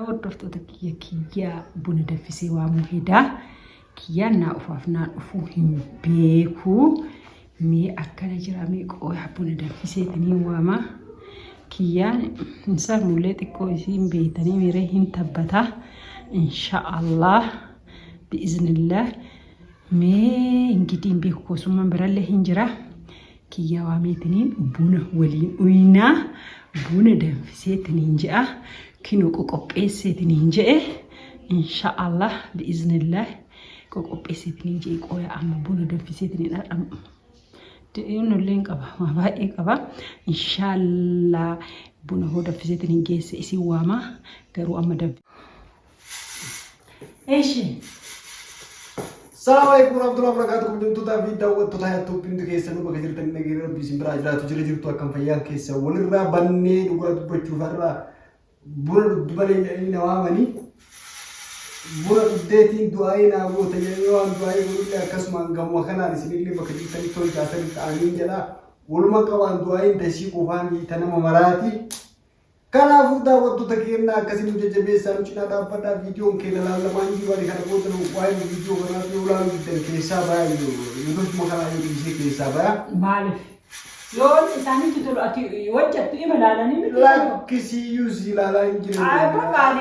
Hordoftoota kiyya kiyyaa buna danfisee waamuu hedaa. Kiyyaan naa ufaaf naa dhufuu hin beeku. Mee akkana jira mee qooyaa buna danfiseetiniin waama. Kiyyaan hin sarmullee xiqqoo isiin beeytanii miree hin tabbata. Insha'Allah bi'iznillah. Mee ingidiin hin beeku koosummaan birallee hin jira. Kiyyaa waameetiniin buna waliin uynaa buna danfiseetiniin je'a. Kinoo qoqopheesseetiniin je'e. Insha'Allah bi'iznillah qoqopheesseetiniin je'e qooya amma buna danfiseetiniin har'a Innollee hin qaba waa baay'ee qaba. Inshaallah buna hoo danfiseetiniin geesse isin waama garuu amma danfi. Eshi. Salaamu alaikum warahmatullahi wabarakatuh. Kabajamtootaa fi daawwattoota YouTube hundi keessanuu bakka jirtan nageenya rabbii isin biraa jiraatu jira jirtu akkam fayyaan keessa walirraa bannee dhugaa dubbachuuf har'a buna dhugdu malee jedhanii na waamanii buna dhugdeetiin du'aayii naa goota jedhanii waan du'aayii godhullee akkasumaan gamuma kanaan isinillee bakka jirtanitti tolchaatanitti aamiin jedhaa waluma qabaan du'aayiin tasii qofaan ta nama maraati. Kanaafuu daawwattoota keenya akkasii nu jajjabeessaa nu cinaa dhaabbadhaa viidiyoon keenya laallamaa hin jiru ani kana booda nu waa'ee viidiyoo kanaa yoo laaluu diddan keessaa baya yuutuubuma kanaa yoo dhiisee keessaa baya. Maaliif? Yoo wanti isaanitti tolu ati hojjettu ima ilaalanii miti. Lakkisiyyuu si ilaalaa hin jiru. Ay bakka ani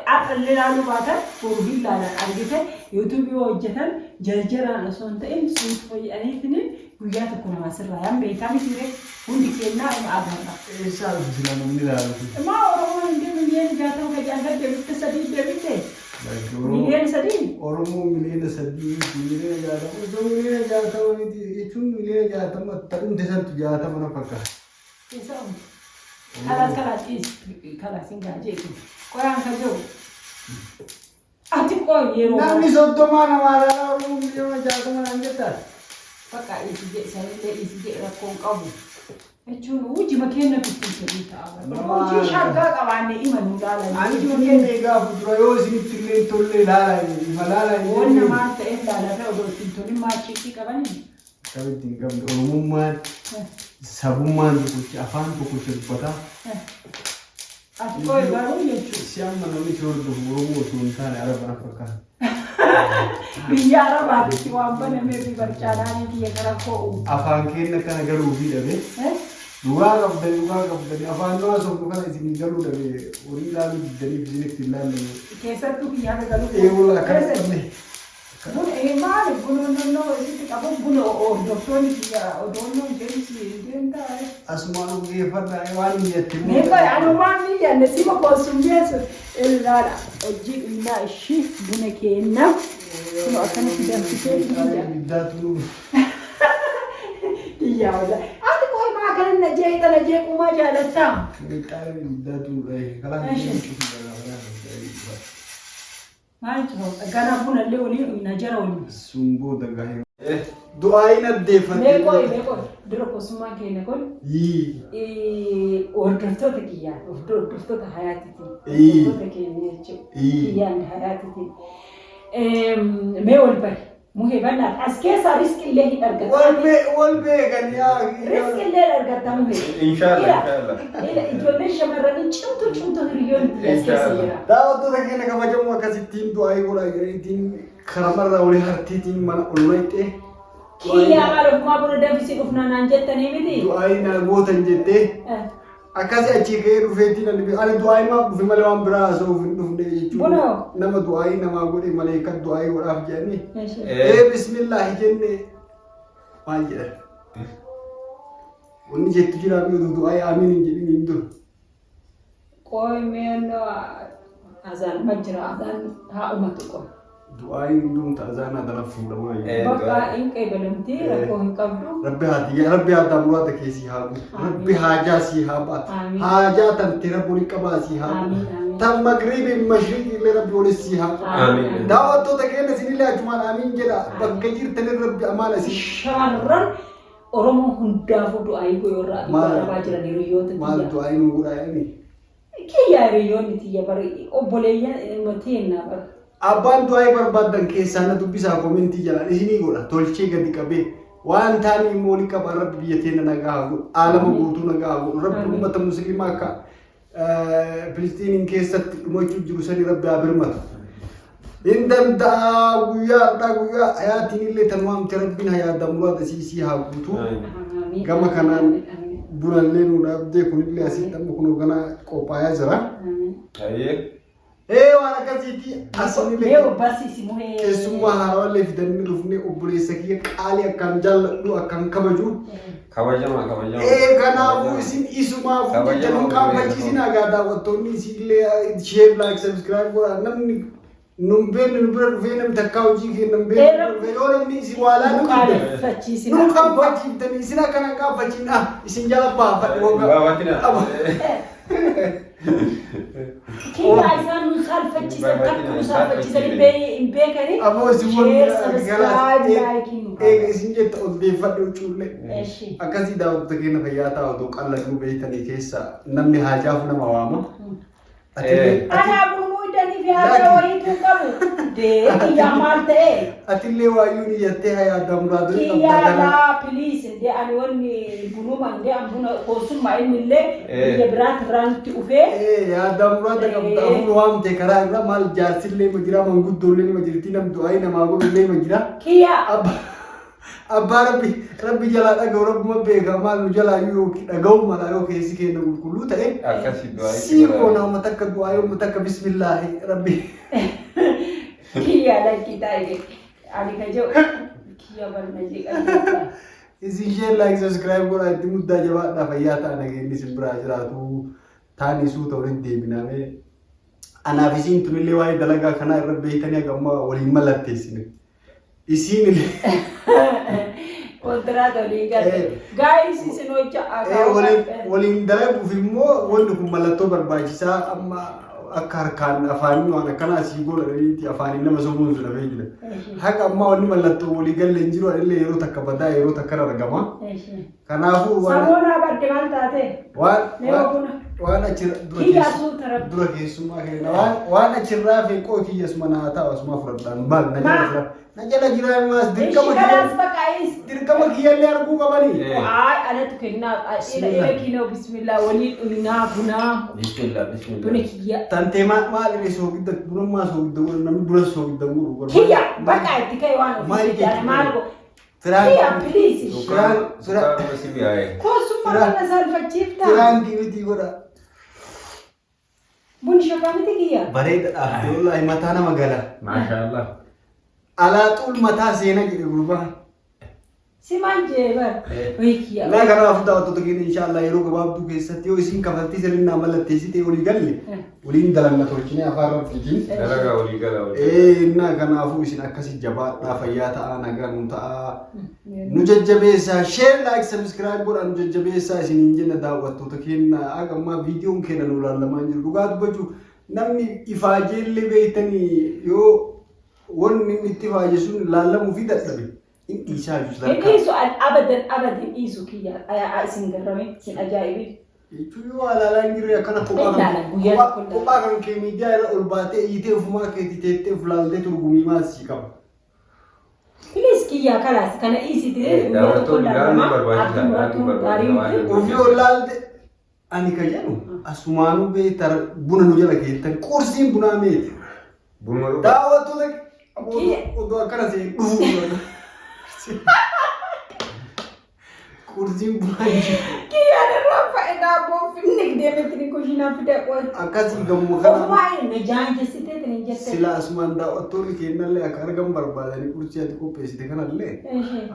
har'a illee ilaaluu baatan boru hin ilaalan argite yuutuubii yoo hojjetan jarjaraan osoo hin ta'in suutu fayyadaniitiin guyyaa tokko namaa sirraa yan beekaa miti ree hundi kennaa ima agarra. Eessaa dhufu silaa namni ilaalu kun? Maa Oromoon hin deemu miliyoona 60 ka jedhan gad deebifte sadii deebifte. Miliyoona 3? Oromoo miliyoona 3 miti miliyoona 60 osoo miliyoona 60 miti jechuun miliyoona 60 ta dhumte santu 60 na fakkaata. Eessa dhumte? Kalaas kalaas dhiis kalaas hin gaa jeetu. Qoyaan ka jiru. Ati qoy yeroo Namni 30 namaa ilaalaa Oromoo miliyoona 60 naan jettaa? Bakka dhiisi jedhe sanillee dhiisi jedhe rakkoon qabu. Jechuun hojii keenya ittiin fedhii ta'a. Hojii shaggaa qabaanne ima nu laalan. Ani ijoollee meeqaa fuuldura yoo isinitti illee hin tolle ilaalaa ima ilaalaa hin Waan jenne. namaa ta'eef laalarra odoo ittiin tolin maal ciiqii qabanii? Akkamitti hin qabne Oromummaan sabummaan tokkocha afaan tokkocha dubbataa. Ati qoy garuu jechuudha. Si amma namni si hordofu Oromoo osoo hin taane Araba na fakkaata. Biyya Arabaatitti waan banameef barcaadhaan kiyya gara koo uumu. Afaan keenya kana galuu fi dhabe. Dhugaa qabdani dhugaa qabdani afaan nu haasofnu kana isinii galuu dhabe horii ilaaluu diddaniif isinitti hin laallamu. Keessattuu kiyya haga galuu. Ee walaa akkana qabne. Buna ee maali buna nannoo isitti qabu buna hordoftoonni kiyya odoonnoo isheen si deemtaa. Asumaan dhugeeffadhaa waan niyyatte Mee qoy anumaan niyyanne sima koosummeessu illaadha hojii dhuynaa ishii buna keenna kun akkanatti danfisee kiyya. Ibiddaatu nu Kiyya wala. Ati qoy maa kana na jeeqa na jeequmaa jaalattaa? Qixxaara ibiddaatu nu dhahe. Kalaan Maal cufa ganaa buna illee waliin dhugna jara waliin. Sun booda gahee. Du'aayin addeeffattee. Mee qoy mee qoy dura kosummaan keenya kun Yii. hordoftoota kiyyaan hordoftoota hayaatitiin Ii. hordoftoota keenya jechuudha Ii. kiyyaan hayaatitiin mee wal bari muhee bal'aadha as keessaa riski illee hin argatta Wal beekan yaa. Riski illee hin argatta muhee. Inshallah, Ila inshallah. ila ijoollee shamarranii cimtuu cimtuu hiriyoonni tiyya as keessa Inshallah. jira. Daawwattoota keenya kabajamoo akkasittiin du'aayii godhaa jiraniitiin karamarraa walii hartiitiin mana ol naqxee Kiyyaa maal ofumaa buna danfisii dhufnaa naan jettanii miti. du'aayii naa gootan jettee akkasi achii ka'ee dhufeetiin ani ani du'aayii maaf dhufe malee waan biraa haasa'uuf hin dhufne jechuun Bunoo. nama du'aayii namaa godhe malee kan du'aayii godhaaf jedhanii Eeshi. ee bismillaahi jenne maal jedhan wanni jettu jiraa mi oduu du'aayii aamiin hin jedhin hin dura. Qoy meennoo azaan ma jira azaan haa umatu qoy. Du'aayin hundumta azaanaa dala fuudhamaa jiru. Bakka hin qeebalamti rakkoo hin qabdu. Rabbi haadiyyaa rabbi haadaa muraada kee sii haa guutu. Rabbi haajaa sii haa baatu. Amiin. Haajaa tante rabbi wali qabaa sii haa Amiin, guutu. amiin. Tan magriibi mashriiqi illee rabbi wali sii haa qabu. Amiin. Daawwattoota keenya isinillee achumaan amiin jedha. Bakka jirtanin rabbi amaana isin. Shamarran Oromoo hundaafuu du'aayii godhi warra biyya Maal- Arabaa jiran hiriyoota Maal tiyya. du'aayi nu godhaa jedhani. Kiyya hiriyoonni tiyya bar obboleeyyan teenna bar. Abbaan du'aayii barbaaddan keessaa na dubbisaa komentii jalaan isinii godha tolchee gadi qabee waan taane immoo wali qabaa rabbi biyya teenya nagaa haa godhu aalama guutuu nagaa haa godhu rabbi Amiin. uummata musliimaa akka Filistiiniin keessatti dhumachuu jiru sani Rabbi haa birmatu. Hin danda'a guyyaa har'aa guyyaa hayaatiin illee tanumaamte Rabbiin hayaa damuraata siisii haa guutu. Gama kanaan bunallee nu dhaabdee kunillee asitti amma kun hoogganaa qophaayaa jira. Hayyee. Ee waan akkasiiti asinillee Mee barsiisi muhee. keessummaa haarawallee fidannee dhufnee obboleessa kiyya qaalii akkaan jaalladhu akkaan kabaju. Kabajamaa kabajamaa. Ee kanaafuu isin isumaaf Kabajamaa jecha nun qaanfachiisin agaa daawwattoonni isinillee share like subscribe godhaa namni nun beekne nu bira dhufee namni takkaa hojii keenya nun beekne nu dhufee yoo namni isin waa laaluu Nu diddan qaanfachiisin. nun qaanfachiiftanii isin akkana hin qaanfachiin ah isin jala baafadhe waggaa. Baafatina. Kiyyaa isaan nu saalfachiisan takka nu saalfachiisan hin beekani. Aboo isin Share, subscribe, like nu. Eega isin jetta ol deeffadhe huccuullee. Eshi. Akkasii daawwattoota keenya fayyaa ta'a otoo qalladuu beektanii keessa namni haajaaf nama waama. Atillee Anaa bunuu idanii fi haadha wayiitu hin qabu. Dee kiyyaa maal ta'e? atillee waayyuu niyyattee hayaa damraa durii Kiyyaa qabdaa kana. laa please indee ani wanni bunuma indee an buna koosummaa inni illee biyya biraatti irraa nutti dhufee. Ee yaa muraada qabda afur waamte karaa irra maal jaarsillee ma jira manguddoollee ma jirti nam du'aayi namaa godhullee ma jira. Kiyyaa Abbaa rabbi rabbi jalaa dhaga'u rabbuma beeka maal nu jalaa yoo dhaga'u mala yoo keessi keenya qulqulluu ta'e. Akkasii du'aa itti Sii godhaa. goona uummata akka du'aa yoo uummata akka bismillaahi rabbi. Kiyyaa lakkii taa'e ani ka jedhu kiyya barna jeeqan. Isin isheen like subscribe godhaa itti muddaa jabaadhaa fayyaa ta'a nageenyi isin biraa jiraatu taanii suuta waliin deebinamee. Anaaf isiin tunillee waa'ee dalagaa kanaa irra beektanii haga ammaa waliin mallatteessine. Isiin illee Kontiraata walii galte. Guys isin hojja waliin dalaguuf immoo wanni kun mallattoo barbaachisaa amma akka harkaan afaanii waan akkanaa sii godhaniiti afaanii nama sobuun sun hafee jira. Haga ammaa wanni mallattoo walii galle hin jiru anillee yeroo takka badaa yeroo takka argama. Kanaafuu waan Samoonaa badde maal taate? waan Mee waan buna. waan achirra dura Kiyyaa suuta rabbi. dura keessummaa kenna waan waan achirraa fi qoo kiyyas mana haa ta'u asuma fudhadhaan maal na jala Ma- jira na jala jira maas dirqama Ishi kalaas kiyya bakka is. dirqama kiyyallee arguu qabanii. Ay anatu kennaa ila ila kinoo bismillah waliin dhugnaa bunaa Bismillah buna bismillah. kiyya. Tantee maal irree soogidda buna maa soogidda godhan namni buna soogidda godhu Kiyya bakka itti ka'e waan Maal ofii jedhan maal go. Firaan Kiyya please. Firaan Sukkaaruma si mi'aaye. Koosummaa kana salphachiifta. firaan gibitii godha. Bunni shokaa miti kiyya. Bareeda dhaabde wallaahi mataa nama gala. Maashaallah. Alaa xuul mataa seena jedhe gurbaan. Si maal jee bar. Wayii kiyya. Naa kanaafuu daawwattoota keenya inshaallah yeroo gabaabduu keessatti yoo isin kafaltii sirrinnaa mallatteessitee walii galle waliin dalanna tolchinee afaan rabbiitiin. Dalagaa walii gala walii. Ee innaa kanaafuu isin akkasi jabaadhaa fayyaa ta'aa nagaa nu ta'aa nu jajjabeessaa share like subscribe godhaa nu jajjabeessaa isiniin jenna daawwattoota keenya akka ammaa viidiyoon keenya nu ilaalamaa hin jiru dhugaa dubbachuu namni ifaajeellee beektanii yoo wanni inni itti ifaaje sun ilaalamuu fi dadhabe hin dhiisaa jiru Hin sadarkaa. dhiisu abadan abadan hin dhiisu kiyya isin garrame isin ajaa'ibin. Jechuun yoo alaalaa hin jirre akkana kophaa Hin ilaalan, guyyaa kan tokko ilaalan. kophaa kan kee miidiyaa irra ol baatee hiitee ofumaa keetii teettee of laaltee turgumii maal sii qaba. Please kiyyaa kalaas kana dhiisiti Eh, guyyaa tokko daawwattoonni ilaaluun ilaalama barbaachisaadha, abdii muratuun ilaaluun gaarii miti. barbaachisaadha. Ofii ol laalte ani ka jedhu asumaanuu beektaa buna nu jala keettan qursiin bunaa meeti. Bunuma dhugaa. Daawwattoota Kiyya. oduu akkana seen dhufu. Qursiin bunaa hin jiru. Kiyyaan irraa fa'e daabboo finni deemetti ni kushiinaa fide qoy. Akkasii gammuma kana. Ofumaa na jaanjessitee ni jette. Sila asumaan daawwattoonni keenyallee akka argan barbaadanii qursii ati qopheessite kanallee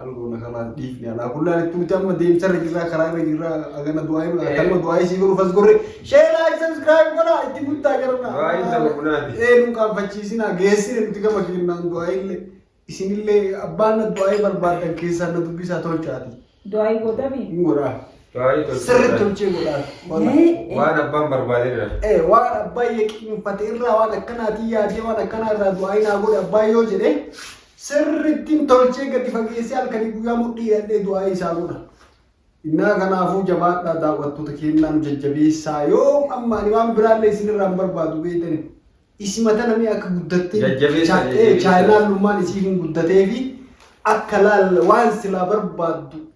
algoona kanaa dhiifne alaa kullaan itti nuti amma deemsarra jirraa karaa irra jirraa agana du'aa himna akkanuma du'aa isii godhuuf as gorre share like subscribe godhaa itti muddaa garna. Du'aa'iin ta'u bunaati. Ee nu qaanfachiisinaa geessine nuti gama keenyaan du'aa illee isinillee abbaan na du'aa barbaadan keessaa na dubbisaa tolchaati. Du'aa gootafi. Hin godhaa. Du'aa'ii tolchee Sirriitti tolchee godhaa. Waan abbaan barbaadedha. Ee waan abbaan yaqiinfate irraa waan akkanaatiin yaadee waan akkanaa irraa du'aa naa godhe abbaan yoo jedhe sirrittiin tolchee gadi fageessee halkanii guyyaa mudhii hidhadhee du'aa isaa godha. Innaa kanaafuu jabaadhaa daawwattoota keenyaa nu jajjabeessaa yoo amma ani waan biraallee isinirraa hin barbaadu beektani. Isima tana mee akka guddattee Jajjabeessaa, jajjabeessaa. chaayinaan lummaan isii kun guddatee fi akka laal waan silaa barbaaddu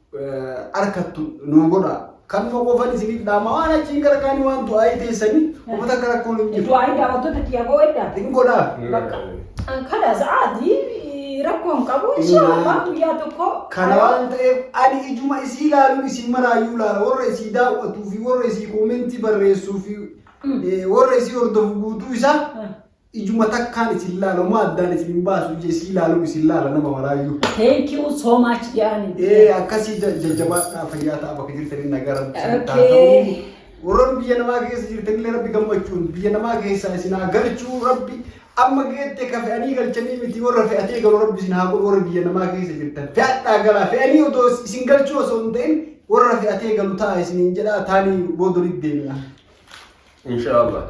harkattu nu godha. Kanuma qofan isiniif dhaama waan achiin gara kaanii waan du'aayii teessanii uummata akka rakkoon hin jiru. Du'aayi daawwattoota kiyya goo'edha. Hin godhaa. Bakka. Kana sa'aatii rakkoo hin qabu. Inshallah guyyaa tokko. Kana waan ta'eef ani ijuma isii ilaaluun isin maraayyuu ilaala. Warra isii daawwatuu fi warra isii koomentii barreessuu fi warra isii hordofu guutuu isaa ijuma takkaan isin ilaala. Homaa addaan isin hin baasu. Ija isii ilaaluun isin ilaala nama maraayyuu. Thank you so much yaani. Akkasii jajjabaadhaa fayyaa ta'a bakka jirtanii nagaa rabbi isin haa Okay. ta'u. Warroonni biyya namaa keessa jirtanillee rabbi gammachuun biyya namaa keessaa isin haa galchuu rabbi amma geette ka fe'anii galchanii miti warra fe'atee galu rabbi isin haa godhu warra biyya namaa keessa jirtan fe'adhaa galaa fe'anii otoo isin galchuu osoo hin ta'in warra fe'atee galu ta'a isiniin jedhaa taanii booda olitti deemina. Inshallah.